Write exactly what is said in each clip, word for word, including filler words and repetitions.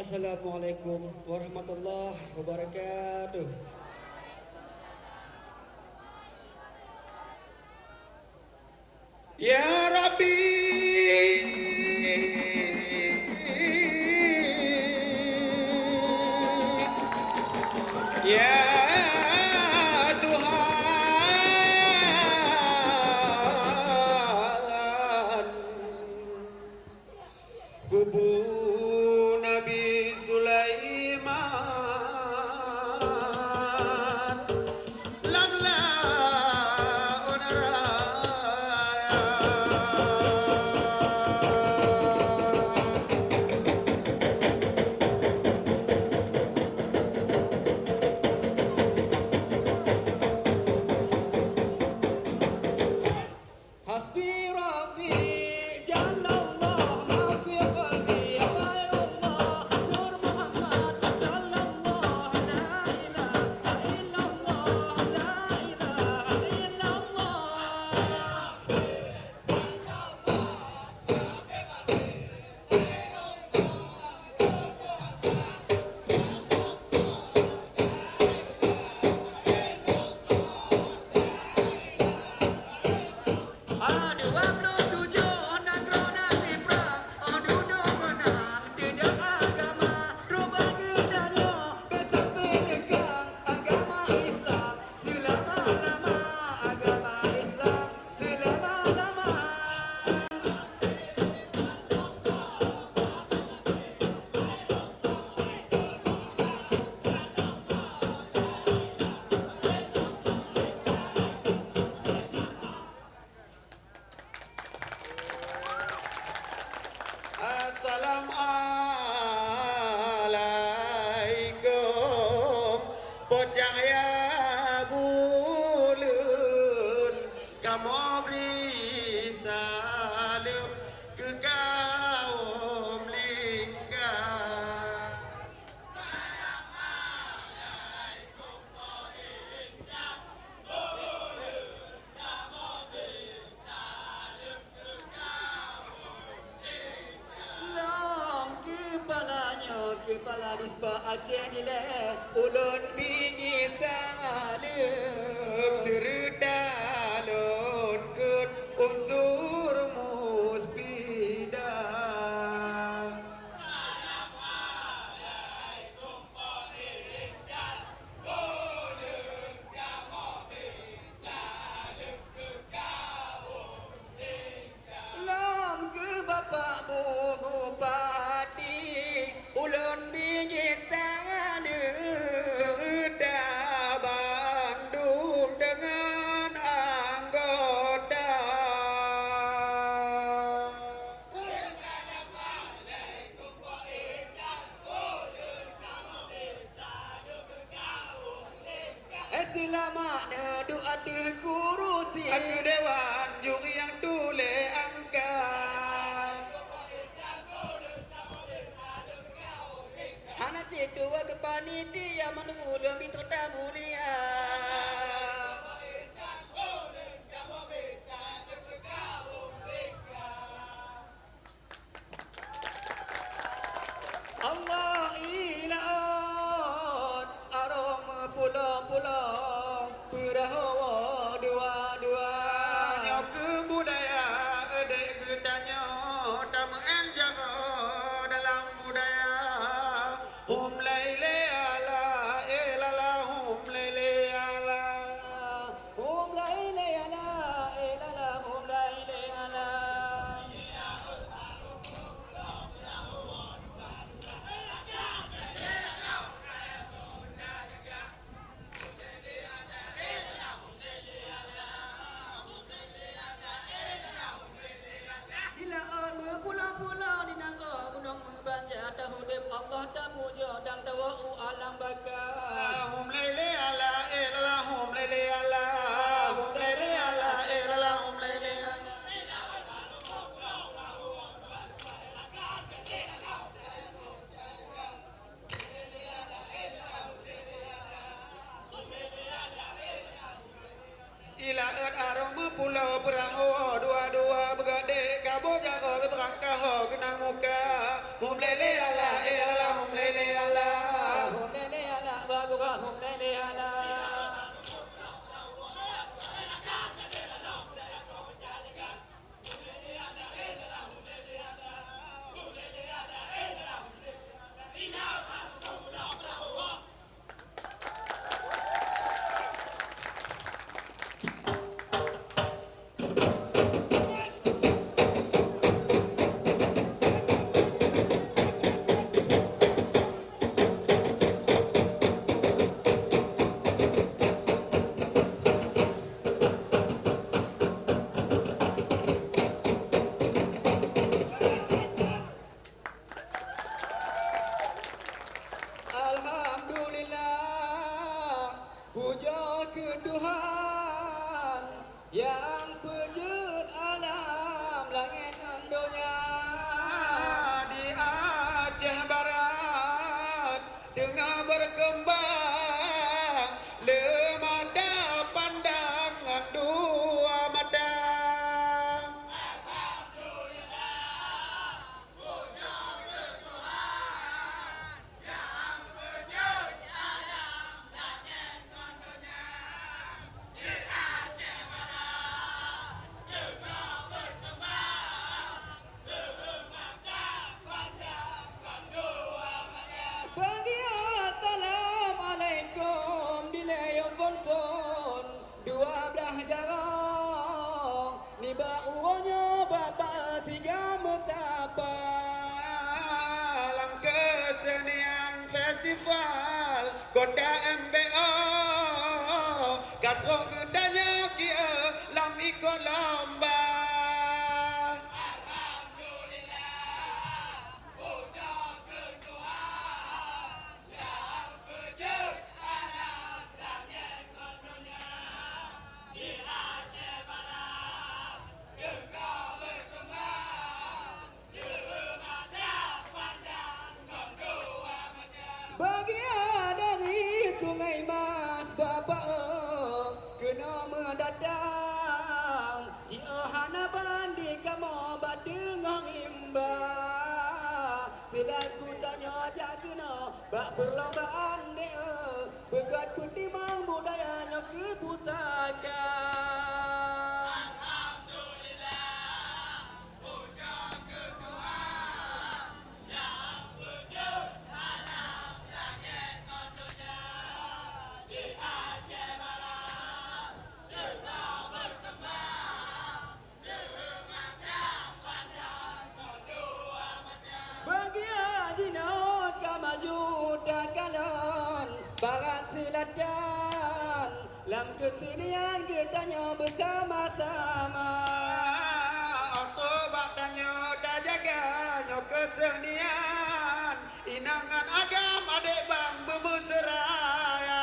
Assalamualaikum warahmatullahi wabarakatuh. Ya Rabbi, ya Tuhan, kubu Nabi Sulaiman lam laôt raya. Hasbi Rabbi Jallallah, ma fi qalbi ghairullah, Nur Muhammad sallallahu, la ilaha illallah, la ilaha illallah. Assalamualaikum, po cahya buleuen, kamoe bri saleuem keu kawöm lingka. Lom keupala nyoe, keupala Dispa Aceh Nilai, ulôn bingiek saleuem. Seureuta lôn kheun unsur Muspida. Lom keu Bapak Bu Bupati, ulôn bingiek saleuem. Seureuta bandum deungon anggota. Eh, seulamat neuduek ateueh kurusi. Ateueh dewan juri nyang tuléh angka. Hana cit dua keu panitia meunurot ulôn mita tamulia. Allah ilaôt, arong meupulong-pulong, peurahô dua-dua. Nyoe keuh budaya adak geutanyoe, tameu'en jaroe dalam budaya. Hum lailé ala, eh lala, hum lailé ala. Hum lailé ala, eh lala, hum lailé ala. Di laôt meupulo-pulo, di nanggroe gunong meubanja, taudép Allah tapujoe dan tawoe u alam baka. Hum lailé ala, eh lala, hum lailé ala. Hum lailé ala, eh lala, hum lailé ala. Di laôt arong meupulo, peurahô dua-dua, beugadek kaboh jaroe, beurakah ho keunong muka. Hum lailé ala, eh lala, hum Pujoe keu Tuhan nyang peujeuet alam langét ngon donya. Di Aceh Barat teungoh berkembang, le mata pandang ngon dua mata. Bagi assalamualaikum dilèe phôn-phôn dua blaih jaroe. Nibak uroe nyoe Bapak Tiga meusapa lam keusenian festival kota M B O. Ka trok geutanyoe kieu lam ikot lomba. Bagian dari Sungai Mas, Bapak, eh, keunoe meudatang. Jiôh hana bandi kamoe bak teungoh rimba. Seulaku tanyoe jak keunoe bak peulombaan deh, eh, beugöt peutimang budaya nyoe keu pusaka. Bagian jinoe ka maju takalon barat seulatan. Lam keusenian geutanyoe beusama-sama. Untuk bak tanyoe tajaga nyoe keusenian. Inong ngon agam adék bang beumeuseuraya.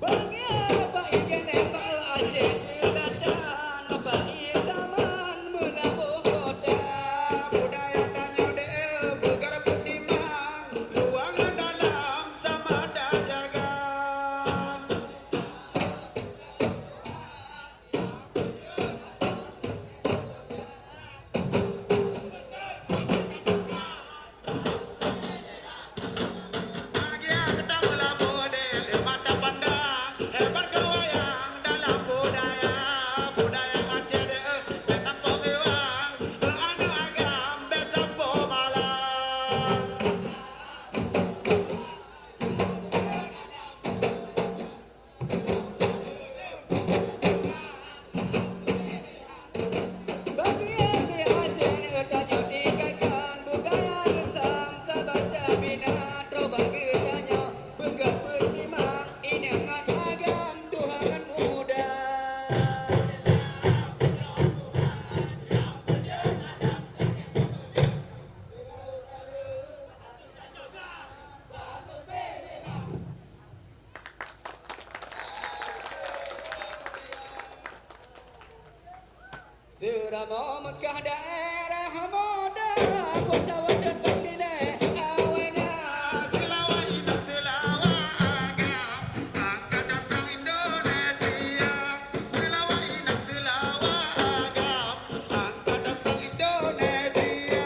Beungéh bak ié keunéng bak Aceh Seulatan, bak ié saman meulaboh kota. Budaya tanyoe deuh beugar beutimang, luwa ngon dalam sama tajaga. Seuramoe Meukah daerah Moda, peusawat depan dilèe awai na. Seulawa inong seulawa agam, angkat datang Indonesia. Seulawa inong seulawa agam, angkat datang Indonesia.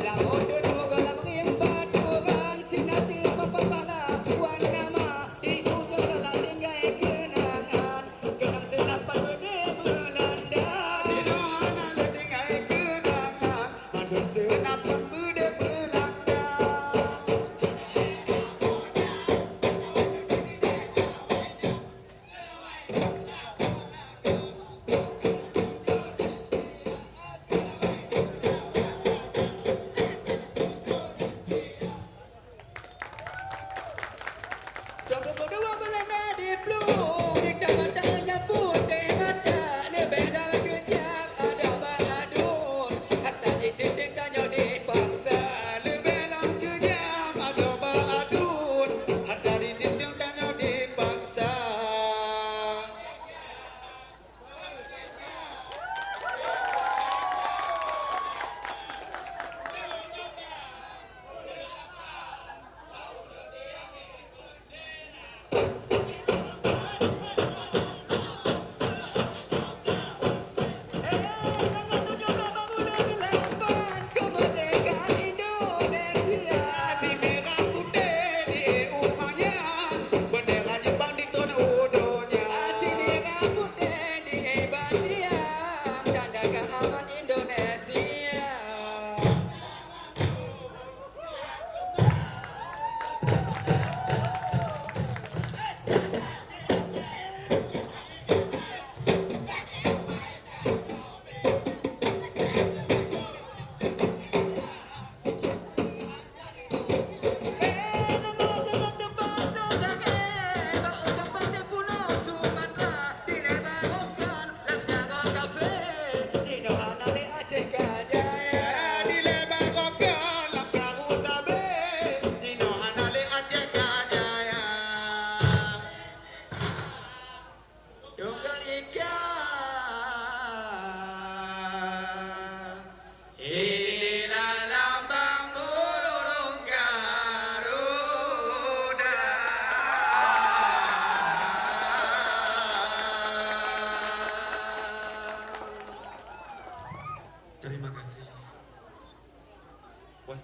Lam udeb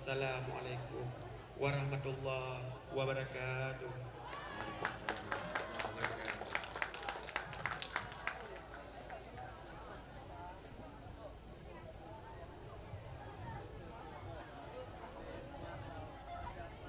Assalamualaikum warahmatullahi wabarakatuh.